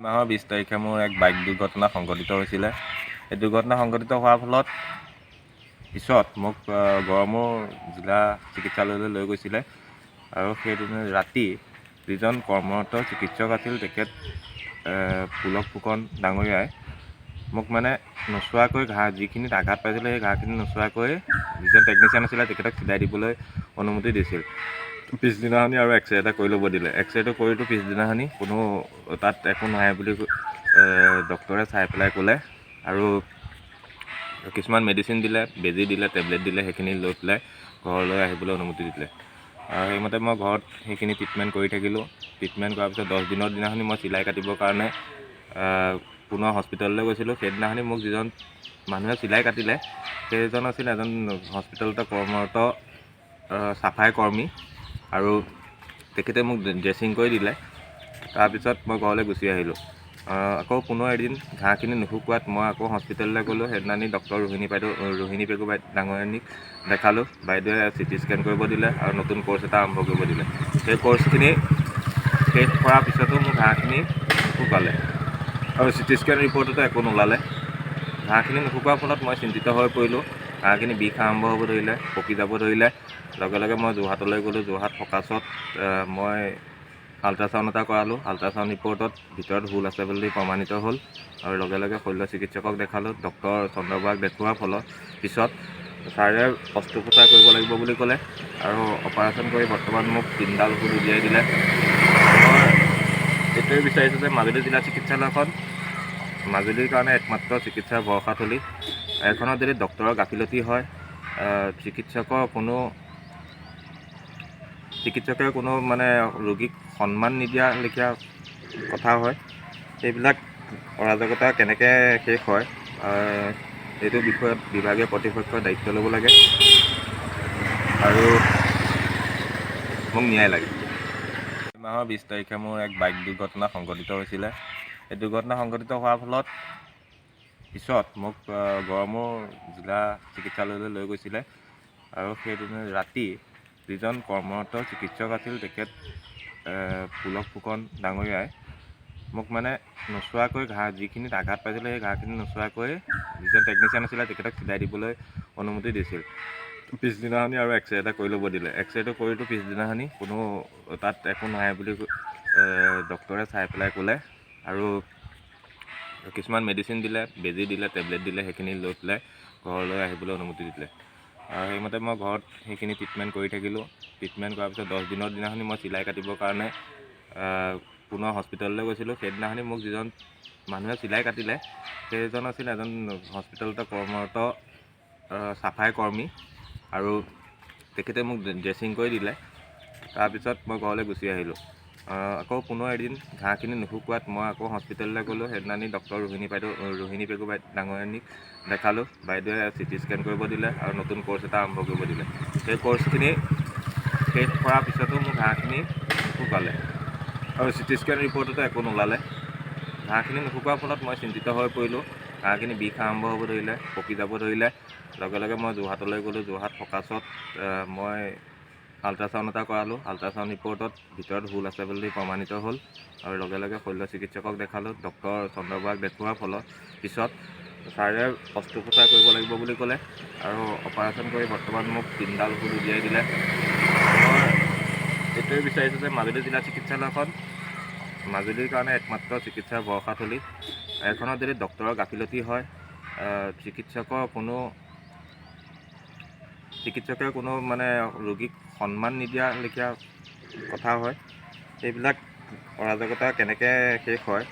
মাহৰ 20 তাৰিখে মোৰ এক বাইক দুৰ্ঘটনা সংঘটিত হৈছিলে। এই দুৰ্ঘটনা সংঘটিত হোৱাৰ ফলত পিছত মোক গড়মূৰ জিলা চিকিৎসালয়লৈ লৈ গৈছিলে আৰু সেইদিনা ৰাতি যিজন কৰ্মৰত চিকিৎসক আছিল, তেখেত পুলক ফুকন ডাঙৰীয়াই মোক মানে নোচোৱাকৈ, ঘাঁ যিখিনিত আঘাত পাইছিলে সেই ঘাঁখিনি নোচোৱাকৈ যিজন টেকনিচিয়ান আছিলে তেখেতক চিলাই দিবলৈ অনুমতি দিছিল। পিছদিনাখনি আৰু এক্সৰে এটা কৰি ল'ব দিলে। এক্সৰেটো কৰিতো পিছদিনাখনি কোনো তাত একো নাই বুলি ডক্টৰে চাই পেলাই ক'লে আৰু কিছুমান মেডিচিন দিলে, বেজী দিলে, টেবলেট দিলে। সেইখিনি লৈ পেলাই ঘৰলৈ আহিবলৈ অনুমতি দিলে আৰু সেইমতে মই ঘৰত সেইখিনি ট্ৰিটমেণ্ট কৰি থাকিলোঁ। ট্ৰিটমেণ্ট কৰাৰ পিছত 10 দিনৰ দিনাখনি মই চিলাই কাটিবৰ কাৰণে পুনৰ হস্পিটেললৈ গৈছিলোঁ। সেইদিনাখনি মোক যিজন মানুহে চিলাই কাটিলে, সেইজন আছিল এজন হস্পিটেলতে কৰ্মৰত চাফাই কৰ্মী আৰু তেখেতে মোক ড্ৰেছিং কৰি দিলে। তাৰপিছত মই ঘৰলৈ গুচি আহিলোঁ। আকৌ পুনৰ এদিন ঘাঁখিনি নুশুকোৱাত মই আকৌ হস্পিটেললৈ গ'লোঁ। সেইদিনাখনি ডক্টৰ ৰোহিণী বাইদেউ, ৰোহিণী পেগু ডাঙৰীয়ানীক দেখালোঁ। বাইদেৱে চিটি স্কেন কৰিব দিলে আৰু নতুন কৰ্চ এটা আৰম্ভ কৰিব দিলে। সেই কৰ্চখিনি শেষ কৰাৰ পিছতো মোৰ ঘাঁখিনি নুশুকালে আৰু চিটি স্কেন ৰিপৰ্টতো একো নোলালে। ঘাঁখিনি নুশুকোৱাৰ ফলত মই চিন্তিত হৈ পৰিলোঁ। ঘাঁখিনি বিষ আৰম্ভ হ'ব ধৰিলে, পকি যাব ধৰিলে। লগে লগে মই যোৰহাটলৈ গ'লোঁ। যোৰহাট ফকাছত মই আল্ট্ৰাচাউণ্ড এটা কৰালোঁ। আল্ট্ৰাচাউণ্ড ৰিপৰ্টত ভিতৰত হুল আছে বুলি প্ৰমাণিত হ'ল আৰু লগে লগে শল্য চিকিৎসকক দেখালোঁ। ডক্টৰ চন্দ্ৰ বৰাক দেখুওৱাৰ ফলত পিছত ছাৰে অস্ত্ৰোপচাৰ কৰিব লাগিব বুলি ক'লে আৰু অপাৰেশ্যন কৰি বৰ্তমান মোক তিনিডাল হুল উলিয়াই দিলে। মই এইটোৱে বিচাৰিছোঁ যে মাজুলী জিলা চিকিৎসালয়খন মাজুলীৰ কাৰণে একমাত্ৰ চিকিৎসাৰ ভৰসাথলী। এইখনত যদি ডক্টৰৰ গাফিলতি হয়, চিকিৎসকৰ কোনো চিকিৎসকে কোনো মানে ৰোগীক সন্মান নিদিয়া লেখীয়া কথা হয়, সেইবিলাক অৰাজকতা কেনেকৈ শেষ হয়, এইটো বিষয়ত বিভাগীয় কৰ্তৃপক্ষই দায়িত্ব ল'ব লাগে আৰু মোক ন্যায় লাগে। এই মাহৰ 20 তাৰিখে মোৰ এক বাইক দুৰ্ঘটনা সংঘটিত হৈছিলে। এই দুৰ্ঘটনা সংঘটিত হোৱাৰ ফলত পিছত মোক গড়মূৰ জিলা চিকিৎসালয়লৈ লৈ গৈছিলে আৰু সেইদিনা ৰাতি যিজন কৰ্মৰত চিকিৎসক আছিল, তেখেত পুলক ফুকন ডাঙৰীয়াই মোক মানে নোচোৱাকৈ, ঘাঁ যিখিনিত আঘাত পাইছিলে সেই ঘাঁখিনি নোচোৱাকৈ যিজন টেকনিচিয়ান আছিলে তেখেতক চিলাই দিবলৈ অনুমতি দিছিল। পিছদিনাখনি আৰু এক্সৰে এটা কৰি ল'ব দিলে। এক্সৰেটো কৰিতো পিছদিনাখনি কোনো তাত একো নাই বুলি ডক্টৰে চাই পেলাই ক'লে আৰু কিছুমান মেডিচিন দিলে, বেজী দিলে, টেবলেট দিলে। সেইখিনি লৈ পেলাই ঘৰলৈ আহিবলৈ অনুমতি দিলে আৰু সেইমতে মই ঘৰত সেইখিনি ট্ৰিটমেণ্ট কৰি থাকিলোঁ। ট্ৰিটমেণ্ট কৰাৰ পিছত 10 দিনৰ দিনাখনি মই চিলাই কাটিবৰ কাৰণে পুনৰ হস্পিটেললৈ গৈছিলোঁ। সেইদিনাখনি মোক যিজন মানুহে চিলাই কাটিলে, সেইজন আছিল এজন হস্পিটেলতে কৰ্মৰত চাফাই কৰ্মী আৰু তেখেতে মোক ড্ৰেছিং কৰি দিলে। তাৰপিছত মই ঘৰলৈ গুচি আহিলোঁ। আকৌ পুনৰ এদিন ঘাঁখিনি নুশুকোৱাত মই আকৌ হস্পিটেললৈ গ'লোঁ। সেইদিনাখনি ডক্টৰ ৰোহিণী বাইদেউ, ৰোহিণী পেগু ডাঙৰীয়ানীক দেখালোঁ। বাইদেৱে চিটি স্কেন কৰিব দিলে আৰু নতুন কৰ্চ এটা আৰম্ভ কৰিব দিলে। সেই কৰ্চখিনি শেষ কৰাৰ পিছতো মোৰ ঘাঁখিনি নুশুকালে আৰু চিটি স্কেন ৰিপৰ্টতো একো নোলালে। ঘাঁখিনি নুশুকোৱাৰ ফলত মই চিন্তিত হৈ পৰিলোঁ। ঘাঁখিনি বিষ আৰম্ভ হ'ব ধৰিলে, পকি যাব ধৰিলে। লগে লগে মই যোৰহাটলৈ গ'লোঁ। যোৰহাট ফকাছত মই আল্ট্ৰাচাউণ্ড এটা কৰালোঁ। আল্ট্ৰাচাউণ্ড ৰিপৰ্টত ভিতৰত হুল আছে বুলি প্ৰমাণিত হ'ল আৰু লগে লগে শল্য চিকিৎসকক দেখালোঁ। ডক্টৰ চন্দ্ৰ বৰাক দেখুওৱাৰ ফলত পিছত ছাৰে অস্ত্ৰোপচাৰ কৰিব লাগিব বুলি ক'লে আৰু অপাৰেশ্যন কৰি বৰ্তমান মোক তিনিডাল হুল উলিয়াই দিলে। মই এইটোৱে বিচাৰিছোঁ যে মাজুলী জিলা চিকিৎসালয়খন মাজুলীৰ কাৰণে একমাত্ৰ চিকিৎসাৰ ভৰসাথলী। এইখনত যদি ডক্টৰৰ গাফিলতি হয়, চিকিৎসকৰ কোনো চিকিৎসকে কোনো মানে ৰোগীক সন্মান নিদিয়া লেখীয়া কথা হয়, সেইবিলাক অৰাজকতা কেনেকৈ শেষ হয়,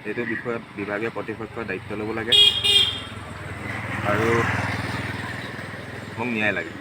এইটো বিষয়ত বিভাগীয় কৰ্তৃপক্ষই দায়িত্ব ল'ব লাগে আৰু মোক ন্যায় লাগে।